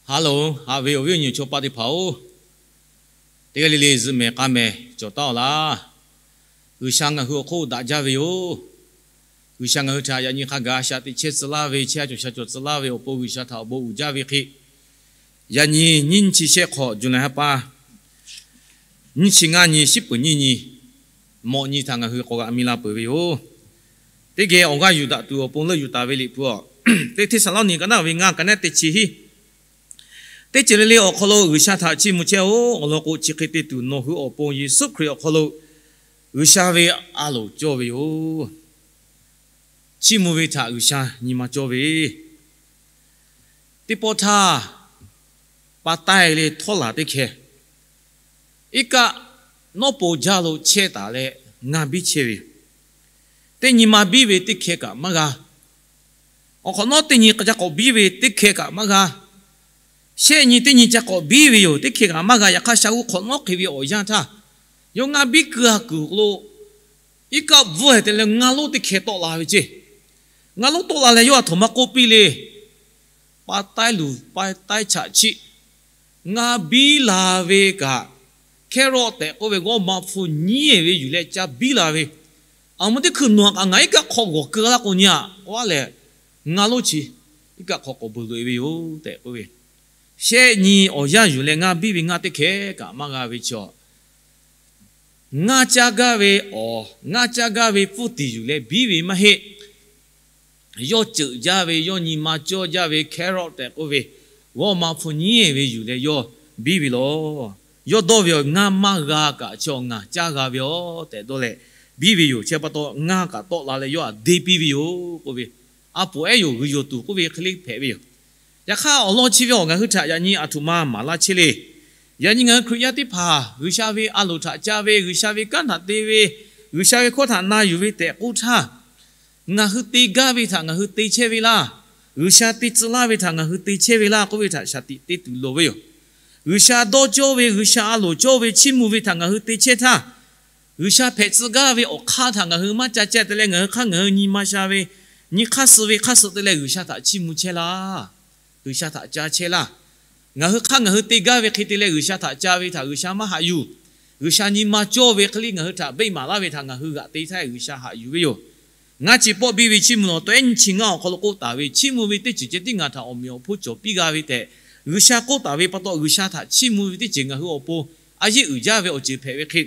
Haˉ loˬ, haꞈ ve awˬ viˉ awˬ nyi chaw paˆ teˇ hpaˍ-oˬ, teˇ g'aˇ le le zuhꞈ mehˍ k'a mehˍ cawˬ taˉ-aw laˇ. G'uiˬsha ngaˬ hui awˬ hk'oˆ daꞈ jaˇ ve yoˬ. G'uiˬsha ngaˬ hui htaꞈ yaꞈ nyi hk'a gaˬ shaꞈ teꞈ chehˇ tcuh laˇ ve, chehˇ sha cawˬ sha cawˬ tcuh laˇ ve awˬ pon G'uiˬsha htaꞈ awˬ bon uiˍ jaˇ ve hk'e, yaꞈ nyi nyiˇ chi shehˆ hk'awꞈ, July ha pa nyiˇ chi ngaˇ nyi, shiˉ peuˬ nyiˇ nyi, mawꞈ nyi htaꞈ ngaˬ hui k'awꞈ g'a mi la peuˬ ve yoˬ. Teˇ geh awˬ g'aˇ yuˬ daꞈ tuˬ awˬ pon leuˆ yuˬ taˍ ve Liꞈ hpu-aˬ, Teˇ Hteˇsaˍlawˇniˆ ka naˉ ve ngaˇ ka naˉ teˇ chi hiˉ, teˇ ceuˬ le le awˬ hk'aw lo G'uiˬsha htaꞈ chiˇ mvuh chehˇ-oˆ. Awˬ lawn k'o, chi hk'e te tuˬ nawˬ hui awˬ pon Yeˍsuˆ Hkriꞈ awˬ hk'aw lo G'uiˬsha ve a loˍ cawˇ ve yoˬ. Chiˇ mvuh ve htaꞈ G'uiˬsha nyi ma cawˇ ve, teˇ pawˆ htaˇ pa taiˇ le htawˇ laˬ teˇ hkeh, iˉ kaˆ nawˉ po jaˇ lo chehˇ taˍ leh ngaˇ biˇ chehˇ ve yoˬ. Teˇ nyi ma biˇ ve teˇ hkeh kaꞈ maˇ g'a. Awˬ hk'awꞈ nawˉ teˇ nyi ca k'awꞈ biˇ ve teˇ hkeh kaꞈ maˇ g'a. Shehˆ nyi teˇ nyi ca k'awꞈ biˇ ve yoˬ. Teˇ hkeh kaꞈ maˇ g'a. Yaꞈ hk'aˇ, sha g'uˇ hk'awꞈ nawˉ hk'e ve awˬ yanˇ htaˇ, yawˇ ngaˇ biˇ keu a kuiˬ lo iˉ kaˆ bvuhˇ heh te leh ngaˇ lonˉ teˇ hkeh tawˆ la ve ceˇ. Ngaˇ lonˉ tawˆ la leh yawˇ aˬ htoꞈ ma k'oˆ piˇ le. Pa taiˇ luˬ pa taiˇ chaꞈ chiˆ ngaˇ biˇ la ve kaꞈ, carrot tehꞈ k'oˆ ve g'awˇ ma hpu nyiˉ-e ve yuˬ leh ca biˇ la ve, aˬ mvuh teˇ hkui nawˬ kaꞈ ngaˬ iˉ kaˆ hk'aw g'awˬ keu laˇ k'o nyi-a k'o a lehˬ, ngaˇ lonˉ chi iˉ kaˆ hk'aw k'awꞈ beuˬ loꞈ-e ve yoˬ tehꞈ k'oˆ ve. Shehˆ nyi awˬ yanˇ yuˬ leh ngaˇ biˇ ve ngaˇ teˇ hkeh kaꞈ maˇ g'a ve chaw, ngaˇ caˇ gaˇ ve awˬ, ngaˇ caˇ gaˇ ve pfuhˇ tiˍ yuˬ leh biˇ ve maˇ heˆ. Yawˇ ceuꞈ jaˇ ve, yawˇ nyi ma cawˇ jaˇ ve carrot tehꞈ k'oˆ ve g'awˇ ma hpu nyiˉ-e ve yuˬ leh yawˇ biˇ ve lawˬ. Yawˇ dawˇ ve awˬ, ngaˇ maˇ g'a kaꞈ chi awˬ ngaˬ caˇ g'a ve yoˬ tehꞈ dawˇ leh biˇ ve yoˬ. Chi pa taw ngaˇ kaꞈ tawˆ la leh yawˇ htaꞈ deˇ piˇ ve yoˬ k'oˆ ve, a poˍ ehˉ yoˬ, g'uiˬ yoˬ tuˬ k'oˆ ve hk'e le hpehꞈ ve yoˬ. Yaꞈ hk'aˇ, awˬ lawn chi ve awˬ ngaˬ hui htaꞈ yaꞈ nyi aˬ htoꞈ ma maˍ laˇ chehˇ le. Yaꞈ nyi ngaˬ hui Hkriꞈ yaˇ teˇ hpaˍ G'uiˬsha ve a loˍ htaꞈ ca ve, G'uiˬsha ve kanˉ htaꞈ te ve, G'uiˬsha ve hkawˇ htaꞈ na yuˬ ve tehꞈ k'oˆ htaˇ, ngaˬ hui te gaˇ ve htaꞈ ngaˬ hui te chehˇ ve laˇ, G'uiˬsha te tcuh laˇ ve htaꞈ ngaˬ hui te chehˇ ve laˇ k'oˆ ve htaꞈ shaˍ tiꞈ te tuˬ loˍ ve yoˬ. G'uiˬsha dawˇ cawˇ ve, G'uiˬsha a loˍ cawˇ ve chiˇ mvuh ve htaꞈ ngaˬ hui te chehˇ htaˇ, G'uiˬsha hpehꞈ tcuh gaˇ ve awˬ hk'aˇ htaꞈ ngaˬ hui maˇ ca chehˇ te leh, ngaˬ hui hk'aˇ ngaˬ hui nyi ma sha ve, nyi hk'aˇ suh ve hk'aˇ suh te leh G'uiˬsha htaꞈ chiˇ mvuh chehˇ laˇ. G'uiˬsha htaꞈ ca chehˇ laˇ. Ngaˬ hui hk'aˇ ngaˬ hui te gaˇ ve hk'e te leh G'uiˬsha htaꞈ ca ve htaꞈ G'uiˬsha maˇ haꞈ yuˬ. G'uiˬsha nyi ma cawˇ ve hk'e le ngaˬ hui htaꞈ beˆ maˍ laˇ ve htaꞈ ngaˬ hui g'aꞈ te htaˇ G'uiˬsha haꞈ yuˬ ve yoˬ. Ngaˇ chi pawˆ biˇ ve chiˇ mvuh awˬ taw ehˉ nyiˇ chi ngaˇ awˬ hk'aw lo k'oˆ taˍ ve, chiˇ mvuh ve teˇ ceuˬ ceh tiˉ ngaˬ htaꞈ awˬ meꞈ awˬ hponˇ cawˬ piˇ g'a ve tehꞈ, G'uiˬsha k'oˆ taˍ ve pa taw, G'uiˬsha htaꞈ chiˇ mvuh ve teˇ ceuˬ ngaˬ hui awˬ pon a yeˇ uiˍ jaˇ ve awˬ ceuˬ hpehꞈ ve hk'e,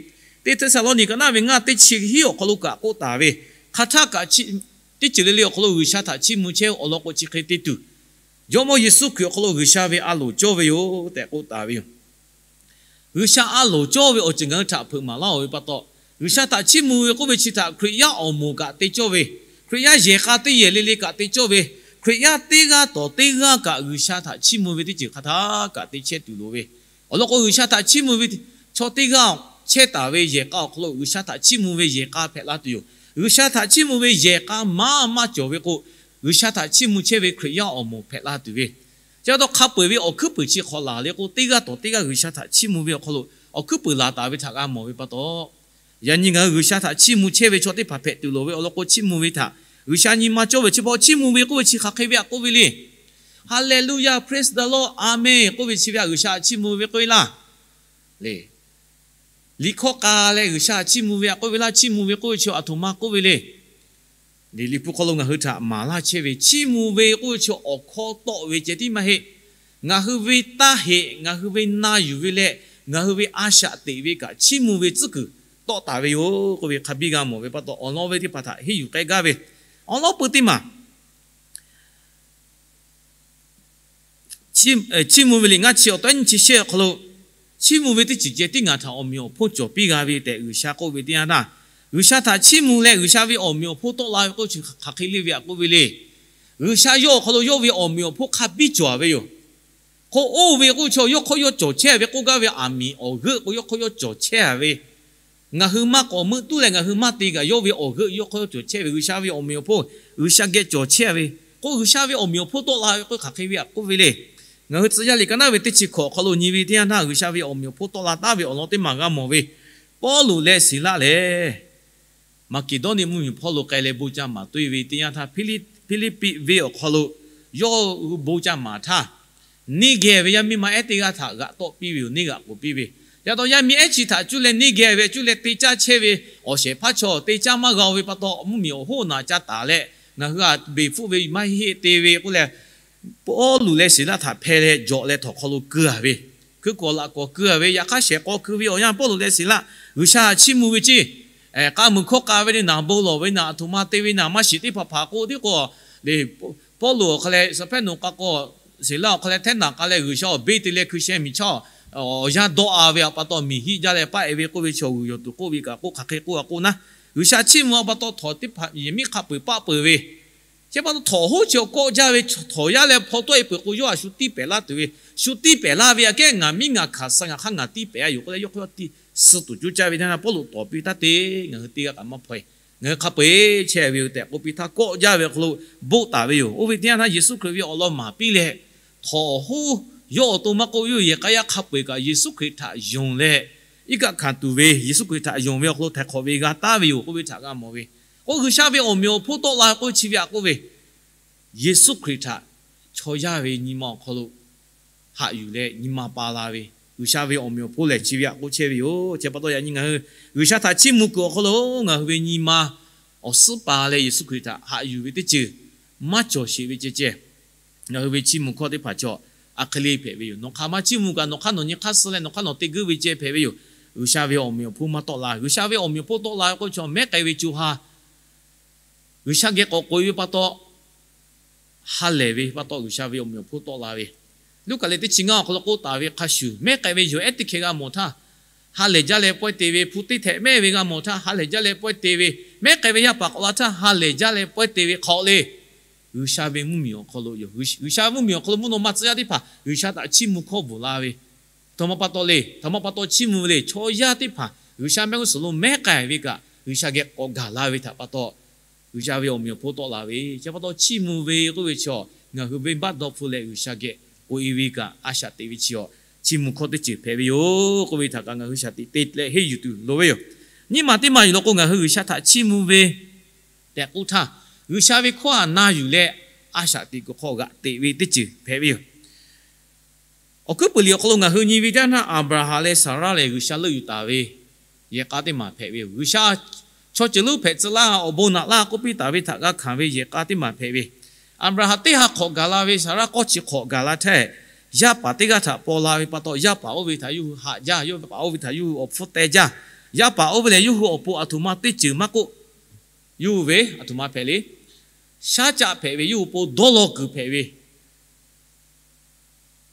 Teˇ Hteˇsaˍlawˇniˆ ka naˉ ve ngaˇ teˇ chi hiˉ awˬ hk'aw lo kaꞈ k'oˆ taˍ ve, hk'aˬ htaˇ kaꞈ teˇ ceuˬ le le awˬ hk'aw lo G'uiˬsha htaꞈ chiˇ mvuh chehˇ-oˆ. Awˬ lawn k'o, chi hk'e te tuˬ, Jawˇmawˇ Yeˍsuˆ Hkriꞈ awˬ hk'aw lo G'uiˬsha ve a loˍ cawˇ ve yoˬ tehꞈ k'oˆ taˍ ve yoˬ. G'uiˬsha a loˍ cawˇ ve awˬ ceuˬ ngaˬ hui htaꞈ hpeuꞈ maˍ laˇ-oˬ ve pa taw, G'uiˬsha htaꞈ chiˇ mvuh ve k'oˆ ve chi htaꞈ Hkriꞈ yaˇ awˬ moˍ kaꞈ te cawˇ ve, Hkriꞈ yaˇ yehˬ k'a teˇ yehˬ le le kaꞈ te cawˇ ve, Hkriꞈ yaˇ teˇ g'aˇ tawˍ teˇ g'aˇ kaꞈ G'uiˬsha htaꞈ chiˇ mvuh ve teˇ ceuˬ hk'aˬ htaˇ kaꞈ te chehˇ tuˬ loˍ ve. Awˬ lawn k'o, G'uiˬsha htaꞈ chiˇ mvuh ve chaw teˇ g'aˇ chehˇ taˍ ve yehˬ k'a awˬ hk'aw lo G'uiˬsha htaꞈ chiˇ mvuh ve yehˬ k'a hpehꞈ la tuˬ yoˬ. G'uiˬsha htaꞈ chiˇ mvuh ve yehˬ k'a maˇ maˇ cawˬ ve k'o, G'uiˬsha htaꞈ chiˇ mvuh chehˇ ve Hkriꞈ yaˇ awˬ moˍ hpehꞈ la tuˬ ve. Chi pa taw hk'a peu-eˬ ve awˬ hkuiˉ puiˍ chi hk'awꞈ laˬ le k'o, teˇ g'aˇ tawˍ teˇ g'aˇ G'uiˬsha htaꞈ chiˇ mvuh ve awˬ hk'aw lo awˬ hkuiˉ puiˍ laˬ taˍ ve htaꞈ g'a mawˬ ve pa taw, yaꞈ nyi ngaˬ hui G'uiˬsha htaꞈ chiˇ mvuh chehˇ ve chaw teˇ hpaˍ hpehꞈ tuˬ loˍ ve. Awˬ lawn k'o, chiˇ mvuh ve htaꞈ G'uiˬsha nyi ma cawˇ ve chi pa chiˇ mvuh ve k'oˆ ve chi hk'aˬ hk'e ve htaꞈ k'oˆ ve le. Hallelujah, praise the Lord, amen k'oˆ ve chi ve htaꞈ G'uiˬsha htaꞈ chiˇ mvuh ve k'oˆ ve laˇ. Le, liꞈ hkawˇ k'a leh G'uiˬsha htaꞈ chiˇ mvuh ve htaꞈ k'oˆ ve laˇ. Chiˇ mvuh ve k'oˆ ve chi aˬ htoꞈ ma k'oˆ ve le. Liꞈ hpu hk'aw lo ngaˬ hui htaꞈ maˍ laˇ chehˇ ve chiˇ mvuh ve k'oˆ ve chi awˬ hkawˇ tawˆ ve ceh tiˉ maˇ heˆ. Ngaˬ hui ve taˇ heꞈ, ngaˬ hui ve na yuˬ ve leh, ngaˬ hui ve a shaꞈ teꞈ ve kaꞈ chiˇ mvuh ve tcuhˉ kuiˬ tawˆ taˍ ve yoˬ k'oˆ ve hk'a biˇ g'a mawˬ ve pa taw, awˬ lawn ve teˇ hpaˍ htaꞈ henˇ yuˬ k'ai gaˇ ve. Awˬ lawn peu teˇ maˬ chiˇ mvuh ve liꞈ ngaˇ chi awˬ taw ehˉ nyiˇ chi shehˆ awˬ hk'aw lo, chiˇ mvuh ve teˇ ceuˬ ceh tiˉ ngaˬ htaꞈ awˬ meꞈ awˬ hponˇ cawˬ piˇ g'a ve tehꞈ G'uiˬsha k'oˆ ve teˇ yanˇ htaˇ, G'uiˬsha htaꞈ chiˇ mvuh leh G'uiˬsha ve awˬ meꞈ awˬ hponˇ tawˆ la ve k'oˆ chi hk'aˬ hk'e le ve htaꞈ k'oˆ ve le. G'uiˬsha yawˇ awˬ hk'aw lo yawˇ ve awˬ meꞈ awˬ hponˇ hk'a biˇ cawˬ ve yoˬ. K'o, oˇ ve k'oˆ ve chaw yawˇ hk'aw yawˇ cawˬ chehˇ ve k'oˆ gaˇ ve aˬ miˍ awˬ g'euˆ k'o, yawˇ hk'aw yawˇ cawˬ chehˇ ve. Ngaˬ hui maˇ k'awꞈ meuˆ tuˉ leh ngaˬ hui maˇ te kaꞈ, yawˇ ve awˬ g'euˆ yawˇ hk'aw yawˇ cawˬ chehˇ ve. G'uiˬsha ve awˬ meꞈ awˬ hponˇ G'uiˬsha geh cawˬ chehˇ ve. K'o, G'uiˬsha ve awˬ meꞈ awˬ hponˇ tawˆ la ve k'oˆ hk'aˬ hk'e ve htaꞈ k'oˆ ve le. Ngaˬ hui Tcuh yaˇ liꞈ ka naˉ ve teˇ chi hkawꞈ awˬ hk'aw lo nyi ve teˇ yanˇ htaˇ, G'uiˬsha ve awˬ meꞈ awˬ hponˇ tawˆ la taˉ ve awˬ lawn teˇ maˬ g'a mawˬ ve, Pawˇluꞈ leh Siˍlaˆ lehˬ, Maˍkeˍdawˇniˆ mvuhˇmiˬ hpawˇ lo k'ai leh bon ca maˍ toˇ e ve teˇ yanˇ htaˇ, Hpiˇliˇpiˆ venˇ awˬ hk'aw lo yawˇ hui bon ca maˍ htaˇ, neˇ geh ve yaˇ miˇ ma ehˉ teˇ g'aˇ htaꞈ g'aꞈ tawˆ piˇ ve yoˬ. Neˇ g'aꞈ k'oˍ piˇ ve, yaꞈ taw yaˇ miˇ ehˉ chi htaꞈ cuˇ leh neˇ geh ve cuˇ leh te caˇ chehˇ ve awˬ shehˍ hpaˇ chaw teˇ caˇ maˇ g'a-o ve pa taw, mvuhˇmiˬ awˬ hoˉ naꞈ ca taˍ leh, ngaˬ hui a beˬ hpfuhˆ ve maˇ heˆ te ve k'oˆ leh, Pawˇluꞈ leh Siˍlaˆ htaꞈ hpeh leh jawꞈ leh htawnˍ hk'aw lo keu-a ve, hkui kawꞈ laꞈ kawꞈ keu-a ve, yaꞈ hk'aˇ shehˍ k'aw keu ve awˬ yanˇ Pawˇluꞈ leh Siˍlaˆ G'uiˬsha chiˇ mvuh ve ceˇ. K'a muiˬ hkawˇ k'a ve le naˍ, bon lawˬ ve naˍ, aˬ htoꞈ ma te ve naˍ, maˇ shiˍ teˇ hpaˍ hpaˍ k'oˆ tiˉ k'o, le, Pawˇluꞈ awˬ hk'aw leh Saˍpehˉnoꞈ k'a k'o, Siˍlaˆ awˬ hk'aw leh htehˉ naˍ k'a leh G'uiˬsha awˬ beˇ te leh hkui sheh miˬ chaˇ awˬ yanˇ dawˆ-a ve awˬ pa taw, miˬ hiˆ jaˇ leh paˆ-e ve k'oˆ ve chaw g'uiˬ yawˬ tuˬ k'oˆ ve kaꞈ k'oˆ, hk'aˬ hk'e k'oˆ a k'oˆ naˉ, G'uiˬsha chiˇ mvuh awˬ pa taw htawnˍ teˇ hpaˍ yehˬ miˉ hk'a peu-eˬ paˆ peuˬ ve, chi pa taw htawnˍ hoˉ chi awˬ kawˆ jaˇ ve, htawnˍ yaˇ leh hpaw tawˆ-e peuˬ k'o, yawˇ htaꞈ shu tiˇ pehˍ laˇ tuˬ ve, shu tiˇ pehˍ laˇ ve aꞈ kehˉ ngaˬ miˉ ngaˬ hkanˍ suh ngaˬ hk'aˇ ngaˬ tiˇ pehˍ-a yoˬ k'oˆ leh, yawˇ hk'aˇ yawˇ tiˇ suh tuˬ coˇ caˇ ve teˇ yanˇ htaˇ, Pawˇluꞈ tawˍ piˇ taˇ te, ngaˬ hui teˇ g'aˇ kaꞈ maˇ hpaw-e, ngaˬ hui hk'a peu-eˬ chehˇ ve yoˬ tehꞈ k'oˆ piˇ htaˇ, kawˆ jaˇ ve awˬ hk'aw lo boˆ taˍ ve yoˬ. Oˇ ve teˇ yanˇ htaˇ Yeˍsuˆ Hkriꞈ ve awˬ lawn maˍ piˇ leh, htawnˍ hoˉ yawˇ awˬ to maˇ k'oˆ, yawˇ yehˬ k'a yaˇ hk'a peu-eˬ kaꞈ Yeˍsuˆ Hkriꞈ htaꞈ yonˍ leh, iˉ kaˆ hkanˍ tuˬ ve, Yeˍsuˆ Hkriꞈ htaꞈ yonˍ ve awˬ hk'aw lo htaiˍ hk'awꞈ ve g'a taˍ ve yoˬ k'oˆ ve htaꞈ g'a mawˬ ve. K'o, G'uiˬsha ve awˬ meꞈ awˬ hponˇ tawˆ la ve k'oˆ chi ve aꞈ k'oˆ ve, Yeˍsuˆ Hkriꞈ htaꞈ chaw yaˇ ve nyi ma awˬ hk'aw lo haꞈ yuˬ leh nyi ma pa la ve, G'uiˬsha ve awˬ meꞈ awˬ hponˇ lehˬ chi ve aꞈ k'oˆ chehˇ ve yoˬ. Chi pa taw yaꞈ nyi ngaˬ hui G'uiˬsha htaꞈ chiˇ mvuh kuiˬ awˬ hk'aw lo ngaˬ hui ve nyi ma awˬ suhˉ pa leh Yeˍsuˆ Hkriꞈ htaꞈ haꞈ yuˬ ve teˇ ceuˬ maˇ cawˬ sheˍ ve ceh ceh, ngaˬ hui ve chiˇ mvuh hkawˇ teˇ hpaˍ chaw aˬ hk'e le hpehꞈ ve yoˬ. Nawˬ hk'aˬ ma chiˇ mvuh kaꞈ, nawˬ hk'aˇ nawˬ nyi hk'aˇ suh leh nawˬ hk'aˇ nawˬ te guiˇ ve ceh hpehꞈ ve yoˬ. G'uiˬsha ve awˬ meꞈ awˬ hponˇ maˇ tawˆ la. G'uiˬsha ve awˬ meꞈ awˬ hponˇ tawˆ la ve k'oˆ ve chaw mehˉ k'ai ve co ha G'uiˬsha geh k'awꞈ k'oꞈ-e ve pa taw, ha lehˬ ve pa taw G'uiˬsha ve awˬ meꞈ awˬ hponˇ tawˆ la ve. Luˉkaꞈ lehˬ teˇ chi ngaˇ awˬ hk'aw lo k'oˆ taˍ ve hk'a shuˍ, mehˉ k'ai ve yawˬ ehˉ teˇ hkeh g'a mawˬ htaˇ, ha lehˬ jaˇ leh pawehˇ te ve, hpu teˇ htehꞈ mehˉ ve g'a mawˬ htaˇ ha lehˬ jaˇ leh pawehˇ te ve, mehˉ k'ai ve yaˇ paˍ k'awꞈ la htaˇ ha lehˬ jaˇ leh pawehˇ te ve hk'aw le, G'uiˬsha ve mvuhˇmiˬ awˬ hk'aw lo yoˬ. G'uiˬsha mvuhˇmiˬ awˬ hk'aw lo mvuhˇ naw ma tcuh yaˇ teˇ hpaˍ G'uiˬsha htaꞈ chiˇ mvuh hkawˇ bvuhˬ la ve, htaꞈ ma pa taw le, htaꞈ ma pa taw chiˇ mvuh ve le, chaw yaˇ teˇ hpaˍ G'uiˬsha mehˆ g'uˇ suhˍ lo mehˉ k'ai ve kaꞈ G'uiˬsha geh k'awꞈ gaˬ la ve htaꞈ pa taw, G'uiˬsha ve awˬ meꞈ awˬ hponˇ tawˆ la ve. Chi pa taw chiˇ mvuh ve k'oˆ ve chaw ngaˬ hui venˇbaˆ dawˇ hpfuhˇ leh G'uiˬsha geh k'oꞈ-e ve kaꞈ a shaꞈ teꞈ ve chi awˬ chiˇ mvuh hkawˇ teˇ ceuˬ hpehꞈ ve yoˬ k'oˆ ve htaꞈ kaꞈ ngaˬ hui shaˍ tiꞈ te leh henˇ yuˬ tuˬ loˍ ve yoˬ. Nyiˇ maˬ teˇ maˬ yuˬ law k'o, ngaˬ hui G'uiˬsha htaꞈ chiˇ mvuh ve tehꞈ k'oˆ htaˇ, G'uiˬsha ve hkawˇ htaꞈ na yuˬ leh a shaꞈ teꞈ kuiˬ hk'aw g'aꞈ teꞈ ve teˇ ceuˬ hpehꞈ ve yoˬ. Awˬ hkuiˉ puiˍ liꞈ awˬ hk'aw lo ngaˬ hui nyi ve teˇ yanˇ htaˇ, Aˍbraˍhanˍ leh Saˍraˆ lehˬ G'uiˬsha leuˆ yuˬ taˍ ve yehˬ k'a teˇ maˬ hpehꞈ ve yoˬ. G'uiˬsha chaw ceuˬ lonˉ hpehꞈ tcuh laˇ, awˬ bon naꞈ laˇ k'oˆ piˇ taˍ ve htaꞈ g'a hkanˍ ve yehˬ k'a teˇ maˬ hpehꞈ ve. Aˍbraˍhanˍ teˇ ha hk'awꞈ gaˬ la ve, Saˍraˆ k'awˇ chi hk'awꞈ gaˬ la htaˇ, yaˇ paˍ teˇ g'aˇ htaꞈ paw la ve pa taw, yaˇ paˍ oˇ ve htaꞈ yawˇ hui haꞈ jaˇ, yaˇ paˍ oˇ ve htaꞈ yawˇ hui awˬ hpfuhˇ teh jaˇ. Yaˇ paˍ oˇ ve lehˬ, yawˇ hui awˬ pon aˬ htoꞈ ma teˇ ceuˬ maˇ k'oˆ, yawˇ hui ve aˬ htoꞈ ma hpehꞈ le, shaˉ caˆ hpehꞈ ve, yawˇ hui pon dawˇ law kuiˬ hpehꞈ ve,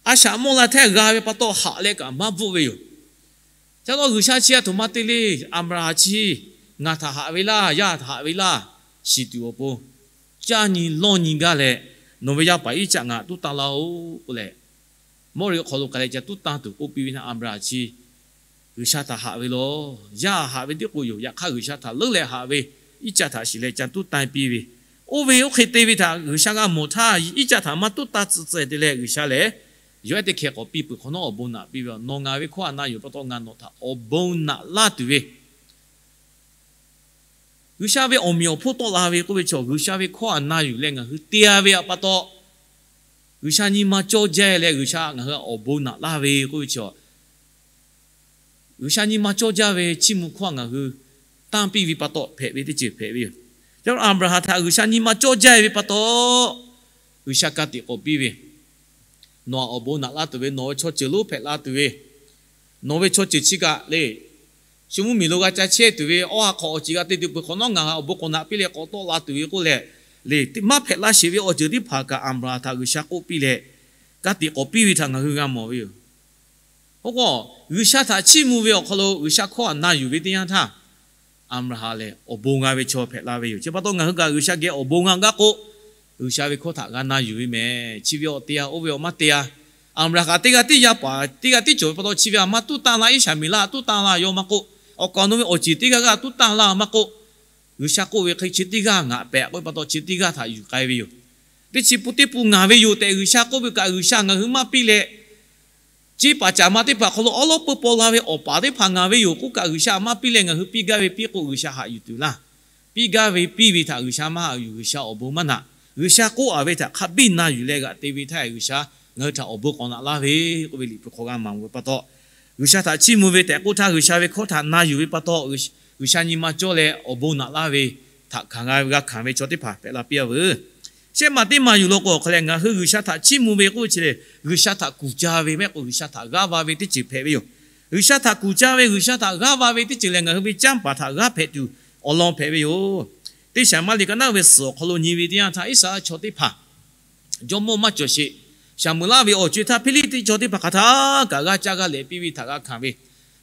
a shaꞈ mawˇ la htaˇ g'a ve pa taw, haꞈ leh kaꞈ maˇ bvuhˆ ve yoˬ. Ca la G'uiˬsha chi aˬ htoꞈ ma te le, Aˍbraˍhanˍ chi ngaˬ htaꞈ haꞈ ve laˇ, yaˇ htaꞈ haꞈ ve laˇ, shiˍ tuˬ awˬ pon, caˇ nyi lawˇ nyi gaˇ leh, nawˬ ve yaˇ paˍ Iˉcaˆ ngaˬ tuˉ tanˇ laˇ-oˆ k'oˆ leh, Mawˇriˆ hk'aw lo k'ai leh ca tuˉ tanˇ tuˬ k'oˆ piˇ ve htaˇ, Aˍbraˍhanˍ chi G'uiˬsha htaꞈ haꞈ ve law. Yaˇ haꞈ ve tiˉ k'o yoˬ. Yaꞈ hk'aˇ G'uiˬsha htaꞈ leuˉ leh haꞈ ve Iˉcaˆ htaꞈ shiˍ leh ca tuˉ tanˇ piˇ ve, oˇ ve oˇ hk'e te ve htaꞈ G'uiˬsha g'a mawˬ htaˇ, Iˉcaˆ htaꞈ maˇ tuˉ tanˇ tcuh tcuh te leh, G'uiˬsha lehˬ yawˬ ehˉ teˇ hkeh k'awꞈ piˇ peuˬ hk'awꞈ nawˉ awˬ bon naꞈ piˇ ve, Nawˬ ngaˬ ve hkawˇ htaꞈ na yuˬ pa taw ngaˬ nawˬ htaꞈ awˬ bon naꞈ laˇ tuˬ ve G'uiˬsha ve awˬ meꞈ awˬ hponˇ tawˆ la ve k'oˆ ve chaw, G'uiˬsha ve hkawˇ htaꞈ na yuˬ leh ngaˬ hui te-a ve pa taw, G'uiˬsha nyi ma cawˇ jaˇ leh G'uiˬsha ngaˬ hui awˬ bon naꞈ laˇ ve k'oˆ ve chaw, G'uiˬsha nyi ma cawˇ jaˇ ve chiˇ mvuh hkawˇ ngaˬ hui tanˇ piˇ ve pa taw hpehꞈ ve teˇ ceuˬ hpehꞈ ve yoˬ. Aˍbraˍhanˍ htaꞈ G'uiˬsha nyi ma cawˇ jaˇ ve pa taw, G'uiˬsha ka tiꞈ k'awꞈ piˇ ve, Nawˬ htaꞈ awˬ bon naꞈ laˇ tuˬ ve, nawˬ ve chaw ceuˬ lonˉ hpehꞈ la tuˬ ve, nawˬ ve chaw ceuˬ chi kaꞈ le, shu mvuhˇmiˬ lo g'a ca chehˇ tuˬ ve, awˬ ha hk'awꞈ awˬ ceuˬ g'a te tuˬ peuˬ hk'awꞈ nawˉ ngaˬ htaꞈ awˬ bon k'awꞈ naꞈ piˇ leh k'awꞈ tawˆ la tuˬ ve k'oˆ leh, le, maˇ hpehꞈ la sheˍ ve awˬ ceuˬ teˇ hpaˍ kaꞈ Aˍbraˍhanˍ htaꞈ G'uiˬsha k'oˆ piˇ leh, ka tiꞈ k'awꞈ piˇ ve htaꞈ ngaˬ hui g'a mawˬ ve yoˬ. Oˇ k'o, G'uiˬsha htaꞈ chiˇ mvuh ve awˬ hk'aw lo G'uiˬsha hkawˇ htaꞈ na yuˬ ve teˇ yanˇ htaˇ, Aˍbraˍhanˍ lehˬ awˬ bon g'a ve chaw hpehꞈ la ve yoˬ. Chi pa taw ngaˬ hui kaꞈ G'uiˬsha geh awˬ bon g'a gaˇ k'o, G'uiˬsha ve hkawˇ htaꞈ g'a na yuˬ ve mehˍ. Chi ve awˬ te-a, oˇ ve awˬ maˇ te-a. Aˍbraˍhanˍ kaꞈ teˇ g'aˇ tiˉ yaˇ paˍ teˇ g'aˇ tiˉ cawˬ ve pa taw, chi ve a maˇ tuˉ tanˇ laˇ, Iˉsaˍmeˍlaˆ tuˉ tanˇ laˇ, yawˇ maˇ k'oˆ, awˬ kaˍ awˬ nu ve awˬ ceuˬ teˇ g'aˇ g'aˇ tuˉ tanˇ laˇ maˇ k'oˆ, G'uiˬsha k'oˆ ve hk'e chi teˇ g'aˇ ngaꞈ pehꞈ k'oˆ ve pa taw, chi teˇ g'aˇ htaꞈ yuˬ k'ai ve yoˬ. Teˇ chi pun teˇ pun ngaˬ ve yoˬ tehꞈ G'uiˬsha k'oˆ ve kaꞈ, G'uiˬsha ngaˬ hui maˇ piˇ leh, ceˇ paˍ caˍ ma teˇ hpaˍ hk'aw lo awˉ lawˉ peu paw la ve awˬ paˍ teˇ hpaˍ ngaˬ ve yoˬ k'oˆ kaꞈ, G'uiˬsha maˇ piˇ leh ngaˬ hui piˇ gaˇ ve piˇ k'o, G'uiˬsha haꞈ yuˬ tuˬ laˇ. Piˇ gaˇ ve piˇ ve htaꞈ G'uiˬsha maˇ haꞈ yuˬ. G'uiˬsha awˬ bon maˇ naꞈ. G'uiˬsha k'oˆ-a ve htaꞈ hk'a biˇ na yuˬ leh g'aꞈ te ve htaˇ, G'uiˬsha ngaˬ hui htaꞈ awˬ bon k'awꞈ naꞈ laˇ ve k'oˆ ve Liꞈ hpu hk'aw g'a maˍ ve pa taw, G'uiˬsha htaꞈ chiˇ mvuh ve tehꞈ k'oˆ htaˇ, G'uiˬsha ve hkawˇ htaꞈ na yuˬ ve pa taw, G'uiˬsha nyi ma cawˇ leh awˬ bon naꞈ laˇ ve htaꞈ hkanˍ g'a ve g'a hkanˍ ve chaw teˇ hpaˍ hpehꞈ la piˇ a veuˬ. Shehˆ maˬ teˇ maˬ yuˬ law k'o awˬ hk'aw leh ngaˬ hui G'uiˬsha htaꞈ chiˇ mvuh ve k'oˆ ve chi lehˬ, G'uiˬsha htaꞈ kuˬ ca ve maˇ heˆ k'o G'uiˬsha htaꞈ g'aˇ va ve teˇ ceuˬ hpehꞈ ve yoˬ. G'uiˬsha htaꞈ kuˬ ca ve, G'uiˬsha htaꞈ g'aˇ va ve teˇ ceuˬ lehˬ, ngaˬ hui ve canˇ paˍ htaꞈ g'aˇ hpehꞈ tuˬ awˬ lawn hpehꞈ ve yoˬ. Teˇ Shaˍmuˍlaˆ liꞈ ka naˉ ve suhˍ awˬ hk'aw lo nyi ve teˇ yanˇ htaˇ, Iˉsaˍreˍlaˆ chaw teˇ hpaˍ jawˇmawˇ maˇ cawˬ sheˍ. Shaˍmuˍlaˆ ve awˬ co-e htaˇ Hpiˇliˇtiˆ chaw teˇ hpaˍ hk'aˬ htaˇ kaꞈ g'aˇ caˇ g'aˇ lehꞈ piˇ ve htaꞈ g'a hkanˍ ve.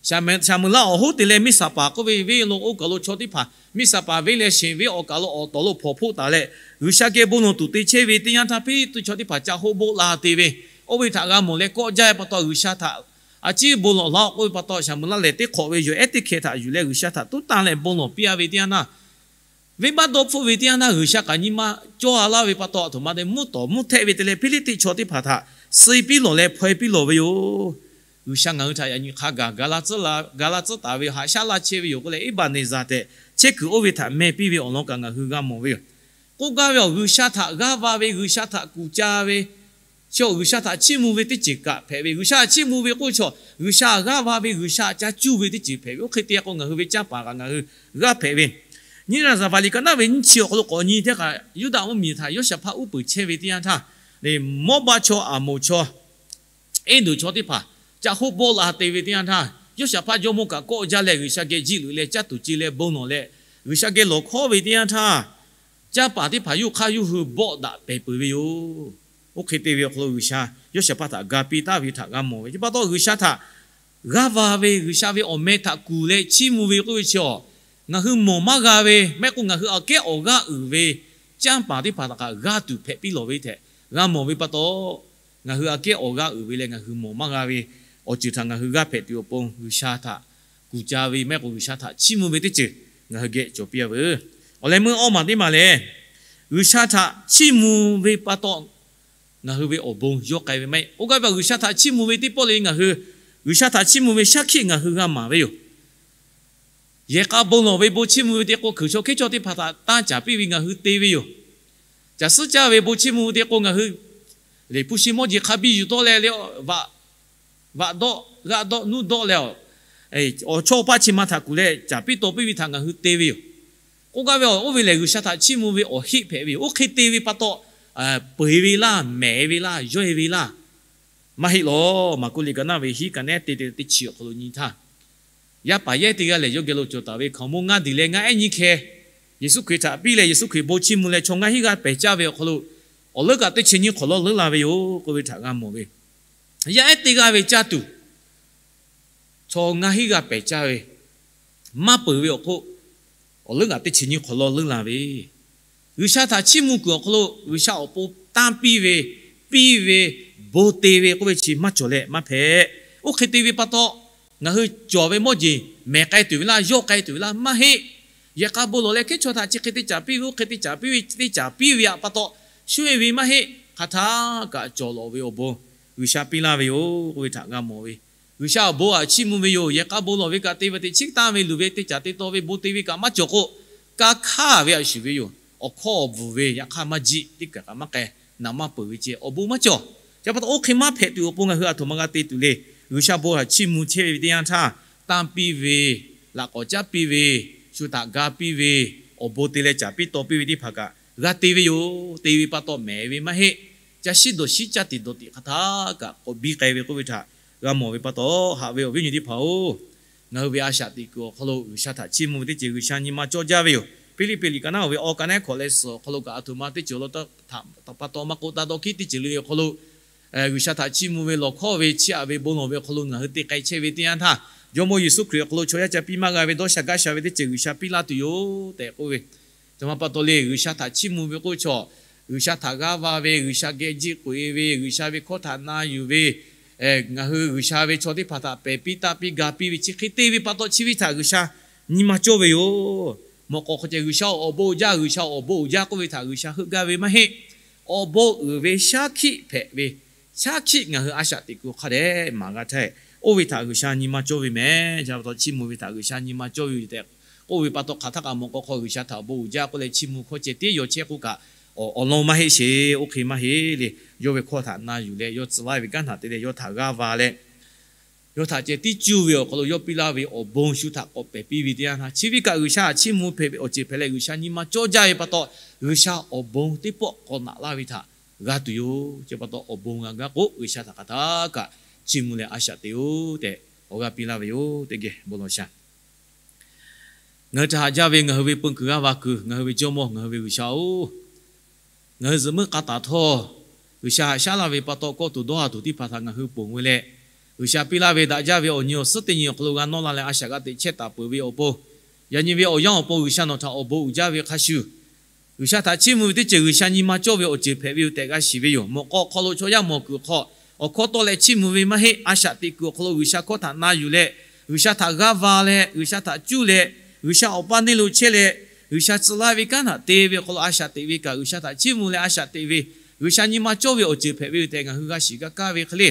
Shaˍmuˍlaˆ awˬ hoˉ te leh Miˇsaˍpaˍ k'oˆ ve venˇ lo oˇ kaˬ lo chaw teˇ hpaˍ, Miˇsaˍpaˍ venˇ leh Sheˍ venˇ awˬ kaˬ lo awˬ tawˍ lo hpawnˬ hpoˆ taˍ leh, G'uiˬsha geh bon lawˬ tuˬ te chehˇ ve teˇ yanˇ htaˇ, Hpiˇliˇtiˆ chaw teˇ hpaˍ ca hoˆ boˆ la te ve, oˇ ve htaꞈ g'a mawˬ leh kawˆ jaˇ ve pa taw, G'uiˬsha htaꞈ a ciˉ bon lawˬ laˇ-oˆ k'oˆ ve pa taw, Shaˍmuˍlaˆ lehˬ teˇ hk'awꞈ ve yawˬ ehˉ teˇ hkeh htaꞈ yuˬ leh G'uiˬsha htaꞈ tuˉ tanˇ leh bon lawˬ piˇ a ve teˇ yanˇ htaˇ, venˇbaˆ dawˇ hpfuhˆ ve teˇ yanˇ htaˇ G'uiˬsha kaꞈ nyi ma cawˇ a laˇ ve pa taw, a htoꞈ ma te mvuhˇ tawˍ mvuhˇ htehˆ ve te leh Hpiˇliˇtiˆ chaw teˇ hpaˍ htaꞈ suh piˇ lawˬ leh hpaw-e piˇ lawˬ ve yoˬ. G'uiˬsha ngaˬ hui htaꞈ yaꞈ nyi hk'a gaˬ ga laˇ tcuhˉ taˍ ve, haꞈ shaˉ laˇ chehˇ ve yoˬ k'oˆ leh, Eˉbaˍneˍzaˍ tehꞈ chehˇ kuiˬ oˇ ve htaꞈ meh piˇ ve awˬ lawn kaꞈ ngaˬ hui g'a mawˬ ve yoˬ. K'oˆ gaˇ ve awˬ, G'uiˬsha htaꞈ g'aˇ va ve, G'uiˬsha htaꞈ kuˬ ca ve, chi awˬ G'uiˬsha htaꞈ chiˇ mvuh ve teˇ ceuˬ kaꞈ hpehꞈ ve. G'uiˬsha htaꞈ chiˇ mvuh ve k'oˆ ve chi awˬ, G'uiˬsha g'aˇ va ve, G'uiˬsha ca cuˇ ve teˇ ceuˬ hpehꞈ ve. Oˇ hk'e te k'o ngaˬ hui ve canˇ paˍ kaꞈ ngaˬ hui g'aˇ hpehꞈ ve. Nyiˇ Naˍzaˍvaˍ liꞈ ka naˉ ve nyiˇ chi awˬ hk'aw lo k'awꞈ nyi teˇ kaꞈ, Yuˇdaꞈ mvuhˇmiˬ htaꞈ Yoˇshaˍhpaˆ uˉ peunˍ chehˇ ve teˇ yanˇ htaˇ, Mawˇbaˆ chaw, Aˍmoˍ chaw, Eˇdonˍ chaw teˇ hpaˍ ca hoˆ bawˆ la te ve teˇ yanˇ htaˇ, Yoˇshaˍhpaˆ jawˇmawˇ kaꞈ kawˆ jaˇ leh G'uiˬsha geh jiˆ luꞈ leh caˇ tuˬ ce leh bon lawˬ leh, G'uiˬsha geh lawˬ hkawˇ ve teˇ yanˇ htaˇ, canˇ paˍ teˇ hpaˍ yawˇ hk'aˇ yawˇ hui bawˆ daꞈ pehˍ peuˬ ve yoˬ. Oˇ hk'e te ve awˬ hk'aw lo G'uiˬsha Yoˇshaˍhpaˆ htaꞈ ga piˇ taˍ ve htaꞈ g'a mawˬ ve. Chi pa taw G'uiˬsha htaꞈ g'aˇ va ve, G'uiˬsha ve awˬ meh htaꞈ kuˬ leh chiˇ mvuh ve k'oˆ ve chi awˬ, ngaˬ hui mawˬ maˇ g'a ve, maˇ heˆ k'o ngaˬ hui aꞈ kehˉ awˬ g'aˇ uiˍ ve canˇ paˍ teˇ hpaˍ htaꞈ kaꞈ g'a tuˬ hpehꞈ piˇ lawˬ ve tehꞈ g'a mawˬ ve pa taw, ngaˬ hui aꞈ kehˉ awˬ g'aˇ uiˍ ve leh ngaˬ hui mawˬ maˇ g'a ve awˬ ceuˬ htaꞈ ngaˬ hui g'aˇ hpehꞈ tuˬ awˬ pon, G'uiˬsha htaꞈ kuˬ ca ve maˇ heˆ k'o G'uiˬsha htaꞈ chiˇ mvuh ve teˇ ceuˬ ngaˬ hui geh cawˬ piˇ a veuˬ. Awˬ leh meuˇ awˇ maˬ teˇ maˬ lehˬ, G'uiˬsha htaꞈ chiˇ mvuh ve pa taw ngaˬ hui ve awˬ bon yawˇ k'ai ve maˇ heˆ. Oˇ gaˇ ve awˬ, G'uiˬsha htaꞈ chiˇ mvuh ve teˇ pawˆ le ngaˬ hui, G'uiˬsha htaꞈ chiˇ mvuh ve shaˉ hkiˆ ngaˬ hui g'a maˍ ve yoˬ. Yehˬ k'a bon lawˬ ve bon chiˇ mvuh ve te k'o, hkui chaw hkehˉ chaw teˇ hpaˍ htaꞈ tanˇ caˍ piˇ ve ngaˬ hui te ve yoˬ. Caˬ suhˉ caˇ ve bon chiˇ mvuh ve te k'o, ngaˬ hui Liꞈ hpu shi mawˇ jeˬ hk'a biˇ yuˬ tawˆ leh le, vaꞈ dawˆ, g'aˆ dawˆ, nuˇ dawˆ leh, awˬ chawˇ paˇ chi ma htaꞈ kuˬ leh caˍ piˇ taw piˇ ve htaꞈ ngaˬ hui te ve yoˬ. K'oˆ gaˇ ve awˬ, oˇ ve lehˬ G'uiˬsha htaꞈ chiˇ mvuh ve awˬ heˆ hpehꞈ ve yoˬ. Oˇ hk'e te ve pa taw, peuˬ-e ve laˇ, mehˍ-e ve laˇ, yawˇ-e ve laˇ, maˇ heˆ lawˬ. Maˍkuˆ liꞈ ka naˉ ve hiˉ ka nehˉ te te teˇ chi awˬ hk'aw lo nyi htaˇ, yaˇ paˍ yehˉ teˇ g'aˇ lehˬ yawˇ geh lo cawˬ taˍ ve hkaoˍmonˇ ngaˇ diˬ leh ngaˇ ehˉ nyiˇ hkeh Yeˍsuˆ Hkriꞈ htaꞈ piˇ leh Yeˍsuˆ Hkriꞈ bon chiˇ mvuh leh chaw ngaˇ hinˉ g'aˇ pehˬ caˇ ve awˬ hk'aw lo, awˬ leuˉ kaꞈ teˇ chi nyiˇ hk'awꞈ lawˇ leuˉ la ve yoˬ k'oˆ ve htaꞈ g'a mawˬ ve. Yaˇ ehˉ teˇ g'aˇ ve caˇ tuˬ chaw ngaˇ hinˉ g'aˇ pehˬ caˇ ve maˇ peuˬ ve awˬ hk'oˆ, awˬ leuˉ kaꞈ teˇ chi nyiˇ hk'awꞈ lawˇ leuˉ la ve, G'uiˬsha htaꞈ chiˇ mvuh kuiˬ awˬ hk'aw lo G'uiˬsha awˬ pon tanˇ piˇ ve, piˇ ve, bon te ve k'oˆ ve chi maˇ cawˬ leh maˇ hpehꞈ. Oˇ hk'e te ve pa taw, ngaˬ hui cawˬ ve mawˇ jeˬ mehˍ k'ai tuˬ ve laˇ, yawˇ k'ai tuˬ ve laˇ maˇ heˆ. Yehˬ k'a bon lawˬ leh hkehˉ chaw htaꞈ chi hk'e te caˍ piˇ ve, oˇ hk'e te caˍ piˇ ve, teˇ caˍ piˇ ve pa taw, shu-e ve maˇ heˆ. Hk'aˬ htaˇ kaꞈ cawˬ lawˬ ve awˬ bon G'uiˬsha piˇ laˇ ve yoˬ k'oˆ ve htaꞈ g'a mawˬ ve. G'uiˬsha awˬ bon htaꞈ chiˇ mvuh ve yoˬ. Yehˬ k'a bon lawˬ ve kaꞈ te ve teꞈ chiˉ tanˇ ve luˬ ve teˇ caˍ te taw ve bon te ve kaꞈ maˇ cawˬ k'o, ka hkaˇ ve a shuˍ ve yoˬ. Awˬ hkawˇ awˬ bvuhˬ ve yaꞈ hk'aˇ maˇ jiˆ, teˇ kaˬ kaꞈ maˇ k'ai, naˍ maˇ peuˬ ve ceh awˬ bon maˇ cawˬ. Chi pa taw oˇ hk'e maˇ hpehꞈ tuˬ awˬ pon ngaˬ hui a htoꞈ ma g'a te tuˬ le. G'uiˬsha bon htaꞈ chiˇ mvuh chehˇ ve teˇ yanˇ htaˇ, tanˇ piˇ ve, laꞈ k'awꞈ caˉ piˇ ve, shu htaꞈ ga piˇ ve, awˬ bon te leh caˍ piˇ taw piˇ ve teˇ hpaˍ kaꞈ g'a te ve yoˬ. Te ve pa taw mehˍ ve maˇ heˆ. Ca shiˉ dawˬ shiˉ caˇ tiꞈ dawˬ tiꞈ hk'aˬ htaˇ kaꞈ k'awꞈ biˇ k'ai ve k'oˆ ve htaꞈ g'a mawˬ ve pa taw, haꞈ ve awˬ viˉ awˬ nyi teˇ hpaˍ-oˬ, ngaˬ hui ve a shaꞈ teꞈ kuiˬ awˬ hk'aw lo G'uiˬsha htaꞈ chiˇ mvuh ve teˇ ceuˬ G'uiˬsha nyi ma cawˇ jaˇ ve yoˬ. Hpiˇliˇpiˆ liꞈ ka naˉ oˇ ve awˬ ka nehˉ hkawꞈ leh suhˍ awˬ hk'aw lo kaꞈ a htoꞈ ma teˇ ceuˬ law taˇ htaꞈ pa taw maˇ k'oˆ, taˇ dawˇ hkiˉ teˇ ceuˬ le awˬ hk'aw lo G'uiˬsha htaꞈ chiˇ mvuh ve lawˬ hkawˇ ve chiˇ aꞈ ve bon lawˬ ve awˬ hk'aw lo ngaˬ hui te k'ai chehˇ ve teˇ yanˇ htaˇ, Jawˇmawˇ Yeˍsuˆ Hkriꞈ awˬ hk'aw lo chaw yaˇ ca piˇ maˇ g'a ve dawˇ sha gaˇ sha ve teˇ ceuˬ G'uiˬsha piˇ laˇ tuˬ yoˬ tehꞈ k'oˆ ve. Htoꞈ ma pa taw le, G'uiˬsha htaꞈ chiˇ mvuh ve k'oˆ chaw, G'uiˬsha htaꞈ g'aˇ va ve, G'uiˬsha geh jiˆ k'oꞈ-e ve, G'uiˬsha ve hkawˇ htaꞈ na yuˬ ve, ngaˬ hui G'uiˬsha ve chaw teˇ hpaˍ htaꞈ pehˬ piˇ taˇ piˇ ga piˇ ve chi hk'e te ve pa taw chi ve htaꞈ G'uiˬsha nyi ma cawˇ ve yoˬ. Mawꞈ k'aw hk'aw ceh G'uiˬsha awˬ bon uiˍ jaˇ, G'uiˬsha awˬ bon uiˍ jaˇ k'oˆ ve htaꞈ G'uiˬsha heuˆ gaˇ ve maˇ heˆ. Awˬ bon uiˍ ve shaˉ hkiˆ hpehꞈ ve, shaˉ hkiˆ ngaˬ hui a shaꞈ teꞈ kuiˬ hk'a dehꞈ maˍ g'a htaˇ, oˇ ve htaꞈ G'uiˬsha nyi ma cawˇ ve mehˍ. Chi pa taw chiˇ mvuh ve htaꞈ G'uiˬsha nyi ma cawˇ ve yoˬ tehꞈ k'oˆ ve pa taw, hk'aˬ htaˇ kaꞈ mawꞈ k'aw hk'aw G'uiˬsha htaꞈ awˬ bon uiˍ jaˇ k'oˆ leh chiˇ mvuh hkawˇ ceh tiˉ yaw chehˇ k'oˆ kaꞈ, awˬ lawn maˇ heˆ sheˍ. Oˇ hk'e maˇ heˆ le. Yawˇ ve hkawˇ htaꞈ na yuˬ leh, yawˇ tcuh laˇ ve kanˉ htaꞈ te leh yawˇ htaꞈ g'aˇ va leh, yawˇ htaꞈ ceh tiˉ cuˇ ve awˬ hk'aw lo yawˇ piˇ laˇ ve awˬ bon shu htaꞈ k'awꞈ pehˬ piˇ ve teˇ yanˇ htaˇ, chi ve kaꞈ G'uiˬsha htaꞈ chiˇ mvuh hpehꞈ ve awˬ ceuˬ hpehꞈ leh, G'uiˬsha nyi ma cawˇ jaˇ ve pa taw, G'uiˬsha awˬ bon teˇ pawˆ k'awꞈ naꞈ laˇ ve htaꞈ g'a tuˬ yoˬ. Chi pa taw awˬ bon g'a gaˇ k'o, G'uiˬsha htaꞈ hk'aˬ htaˇ kaꞈ chiˇ mvuh leh a shaꞈ teꞈ-oˬ tehꞈ, awˬ g'aˇ piˇ laˇ ve yoˬ. Teˇ geh bon lawˬ shaˍ. Ngaˬ hui htaꞈ haꞈ jaˇ ve ngaˬ hui ve peu kuiˬ g'aˇ va kuiˬ, ngaˬ hui ve Jawˇmawˇ, ngaˬ hui ve G'uiˬsha-oˬ, ngaˬ hui zuhꞈ muiˉ k'a taˍ htawˇ, G'uiˬsha haꞈ shaˉ laˇ ve pa taw, kawˆ tuˬ dawˇ ha tuˬ teˇ hpaˍ htaꞈ ngaˬ hui ponˬ ve leh, G'uiˬsha piˇ laˇ ve daꞈ jaˇ ve awˬ nyi awˬ suhˉ teˇ nyi awˬ hk'aw lo g'a nawˇ la leh a shaꞈ g'a teꞈ chehˇ taˍ peuˬ ve awˬ pon, yaꞈ nyi ve awˬ yanˇ awˬ pon G'uiˬsha nawˬ htaꞈ awˬ bon uiˍ jaˇ ve hk'a shuˍ, G'uiˬsha htaꞈ chiˇ mvuh ve teˇ ceuˬ G'uiˬsha nyi ma cawˇ ve awˬ ceuˬ hpehꞈ ve yoˬ tehꞈ g'a shiˍ ve yoˬ. Mawꞈ k'aw awˬ hk'aw lo chaw yaˇ mawˬ kuiˬ hk'aw, awˬ hkawˇ tawˆ leh chiˇ mvuh ve maˇ heˆ. A shaꞈ teꞈ kuiˬ awˬ hk'aw lo G'uiˬsha hkawˇ htaꞈ na yuˬ leh, G'uiˬsha htaꞈ g'aˇ va leh, G'uiˬsha htaꞈ cuˇ leh, G'uiˬsha awˬ paˇ neˇ lo chehˇ leh, G'uiˬsha tcuh laˇ ve kanˉ htaꞈ te ve awˬ hk'aw lo a shaꞈ teꞈ ve kaꞈ, G'uiˬsha htaꞈ chiˇ mvuh leh a shaꞈ teꞈ ve, G'uiˬsha nyi ma cawˇ ve awˬ ceuˬ hpehꞈ ve yoˬ tehꞈ ngaˬ hui g'a shiˍ g'a kaˇ ve hk'e le,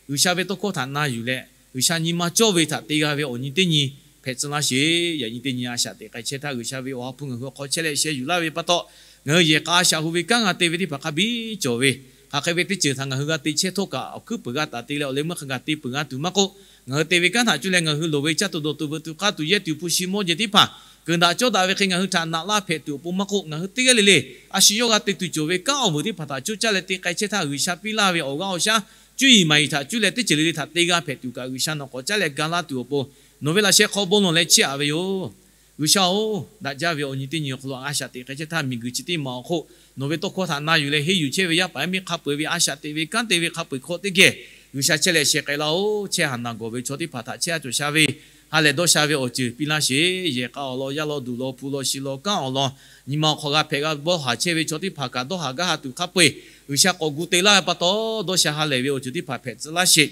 G'uiˬsha ve tawˇ hkawˇ htaꞈ na yuˬ leh, G'uiˬsha nyi ma cawˇ ve htaꞈ te g'a ve awˬ nyi teˇ nyi hpehꞈ tcuh laˇ sheˍ. Yaꞈ nyi teˇ nyi a shaꞈ teꞈ k'ai chehˇ htaˇ, G'uiˬsha ve awˬ ha hpu ngaˬ hui awˬ hk'aw chehˇ leh sheh yuˬ laˇ ve pa taw, ngaˬ hui yehˬ k'a a shaꞈ hu ve kanˉ g'a te ve teˇ hpaˍ hk'a biˇ cawˬ ve, hk'aˬ hk'e ve teˇ ceuˬ htaꞈ ngaˬ hui g'a te chehˇ htawˇ kaꞈ, awˬ hkuiˉ puiˍ g'a taˍ te leh awˬ leh meuˇ hk'a gaˬ te peuˬ g'a tuˬ maˇ k'oˆ, ngaˬ hui te ve kanˉ htaꞈ cuˇ leh ngaˬ hui loˍ ve caˇ tuˬ dawˬ tuˬ veuꞈ tuˬ k'aˇ tuˬ yehˇ tuˬ hpu shi mawˇ jehˬ teˇ hpaˍ keuˬ daꞈ cawˇ daꞈ ve hk'e ngaˬ hui htaꞈ naꞈ laˇ hpehꞈ tuˬ awˬ pon maˇ k'oˆ, ngaˬ hui teˇ g'aˇ le le a shu yawˇ g'a te tuˬ cawˬ ve kanˉ awˬ vuiˬ teˇ hpaˍ htaꞈ coˇ caˇ leh te k'ai chehˇ htaˇ, G'uiˬsha piˇ laˇ ve awˬ g'aˇ awˬ shaˉ cuˇ yiˍ maˍ yiˍ htaꞈ cuˇ leh teˇ ceuˬ le le htaꞈ te g'a hpehꞈ tuˬ kaꞈ, G'uiˬsha nawˬ k'awꞈ caˉ leh ga laˇ tuˬ awˬ pon, nawˬ ve laꞈ sheh hk'aw bon lawˬ leh chiˇ aꞈ ve yoˬ. G'uiˬsha-oˬ, daꞈ jaˇ ve awˬ nyi teˇ nyi awˬ hk'aw lo a shaꞈ teꞈ k'ai chehˇ htaˇ, miˬguiˬ chi teˇ maˬ awˬ hk'oˆ nawˬ ve tawˇ hkawˇ htaꞈ na yuˬ leh henˇ yuˬ chehˇ ve yaˇ paˍ yaˇ miˇ hk'a peu-eˬ ve a shaꞈ teꞈ ve kanˉ te ve hk'a peu-eˬ hk'aw teˇ geh G'uiˬsha chehˇ leh sheh k'ai laˇ-oˬ. Chehˇ haˍ naˬ gawˬ ve chaw teˇ hpaˍ htaꞈ chehˇ a cawˬ sha ve ha lehˬ dawˇ sha ve awˬ ceuˬ piˇ laˇ sheˍ. Yehˬ k'a awˬ lawn, yaˇ lawn, duˬ lawn, hpu lawn, shi lawn, kanˉ awˬ lawn, nyi ma awˬ hk'aw g'a hpehꞈ g'a bawˇ haˍ chehˇ ve chaw teˇ hpaˍ kaꞈ dawˇ haˍ gaˇ ha tuˬ hk'a peu-eˬ G'uiˬsha k'awꞈ gu te laˇ ve pa taw, dawˇ sha ha lehˬ ve awˬ ceuˬ teˇ hpaˍ hpehꞈ tcuh laˇ sheˍ.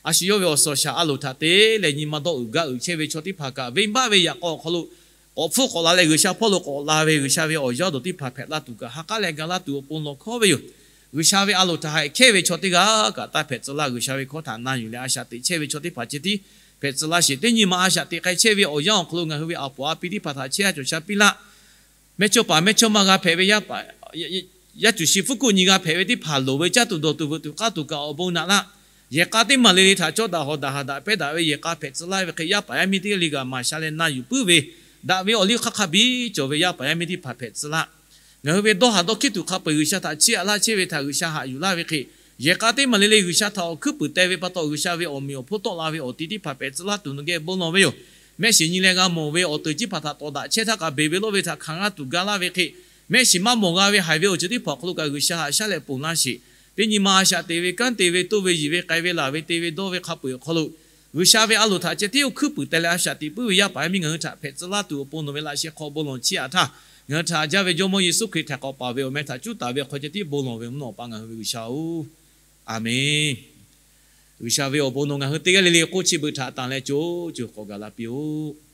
A shu yawˇ ve awˬ suhˍ awˬ shaˍ a loˍ htaꞈ te leh nyi ma dawˇ uiˍ gaˇ uiˍ chehˇ ve chaw teˇ hpaˍ kaꞈ, venˇ baˆ ve yaꞈ k'aw awˬ hk'aw lo k'awꞈ hpfuhˆ k'awꞈ la leh G'uiˬsha hpawˇ lo k'awꞈ la ve G'uiˬsha ve awˬ yaˇ dawˬ teˇ hpaˍ hpehꞈ la tuˬ kaꞈ, ha k'aˉ leh ga laˇ tuˬ awˬ pon lawˬ hkawˉ ve yoˬ. G'uiˬsha ve a loˍ htaꞈ haiˬ hkehˇ ve chaw teˇ g'aˇ kaꞈ taˇ hpehꞈ tcuh laˇ. G'uiˬsha ve hkawˇ htaꞈ na yuˬ leh a shaꞈ teꞈ chehˇ ve chaw teˇ hpaˍ ceh tiˉ hpehꞈ tcuh laˇ sheˍ. Teˇ nyi ma a shaꞈ teꞈ k'ai chehˇ ve awˬ yanˇ awˬ hk'aw lo ngaˬ hui ve aˬ poˍ a pi teˇ hpaˍ htaꞈ chehˇ a cawˬ sha piˇ laˇ. Mehˇchawˇpaˍ mehˇchawˇma g'a hpehꞈ ve yaˇ paˍ yaˇ cuˬ shi pfuhˇ kuˆ nyi g'a hpehꞈ ve teˇ hpaˍ loˍ ve caˇ tuˬ dawˬ tuˬ veuꞈ tuˬ k'aˇ tuˬ kaꞈ awˬ bon naꞈ laˇ. Yehˬ k'a teˇ maˬ le le htaꞈ cawˇ daꞈ hawꞈ daꞈ haꞈ daꞈ pehˇ daꞈ ve yehˬ k'a hpehꞈ tcuh laˇ ve hk'e, yaˇ paˍ yaˇ miˇ teˇ g'aˇ le kaꞈ maˍ sha leh na yuˬ puiˉ ve, daꞈ ve awˬ liˇ hk'aˇ hk'a biˇ cawˬ ve yaˇ paˍ yaˇ miˇ teˇ hpaˍ hpehꞈ tcuh laˇ. Ngaˬ hui ve dawˇ haˍ dawˇ hkiˉ tuˬ hk'a peu-eˬ G'uiˬsha htaꞈ chiˇ aꞈ laˇ chehˇ ve htaꞈ G'uiˬsha haꞈ yuˬ laˇ ve hk'e, yehˬ k'a teˇ maˬ le le G'uiˬsha htaꞈ awˬ hkuiˉ puiˍ teh ve pa taw, G'uiˬsha ve awˬ meꞈ awˬ hponˇ tawˆ la ve awˬ ti teˇ hpaˍ hpehꞈ tcuh laˇ tuˬ nawˬ geh bon lawˬ ve yoˬ. Mehˆ shiˍ nyi leh g'a mawˬ ve awˬ teuˬ teˇ hpaˍ htaꞈ tawˍ daꞈ chehˇ htaˇ kaꞈ, beˬ ve lawˇ ve htaꞈ hkanˍ g'a tuˬ ga laˇ ve hk'e, mehˆ shiˍ maˇ mawˬ g'a ve haiˬ ve awˬ ceuˬ teˇ hpaˍ awˬ hk'aw lo kaꞈ G'uiˬsha haꞈ shaˉ leh ponˬ laˇ sheˍ. Teˇ nyi ma a shaꞈ teꞈ ve kanˉ te ve toˇ ve yiˬ ve k'ai ve laˬ ve te ve dawˇ ve hk'a peu-eˬ awˬ hk'aw lo, G'uiˬsha ve a loˍ htaꞈ ceh tiˉ awˬ hkuiˉ puiˍ teh leh a shaꞈ teꞈ puiˉ ve yaˇ paˍ yaˇ miˇ ngaˬ hui htaꞈ hpehꞈ tcuh laˇ tuˬ awˬ pon nawˬ ve laꞈ sheh hk'aw bon lawˬ chiˇ aꞈ htaˇ, ngaˬ hui htaꞈ haꞈ jaˇ ve Jawˇmawˇ Yeˍsuˆ Hkriꞈ htaꞈ k'awꞈ paˍ ve awˬ meh htaꞈ cuˉ taˍ ve awˬ hk'aw ceh tiˉ bon lawˬ ve mvuhˇ naw awˬ pa ngaˬ hui ve G'uiˬsha-oˬ, Aˍmenˍ. G'uiˬsha ve awˬ bon nawˬ ngaˬ hui teˇ g'aˇ le le k'oˆ chi beuꞈ htaꞈ tanˬ leh co co k'awꞈ gaˬ la piˇ-oˆ.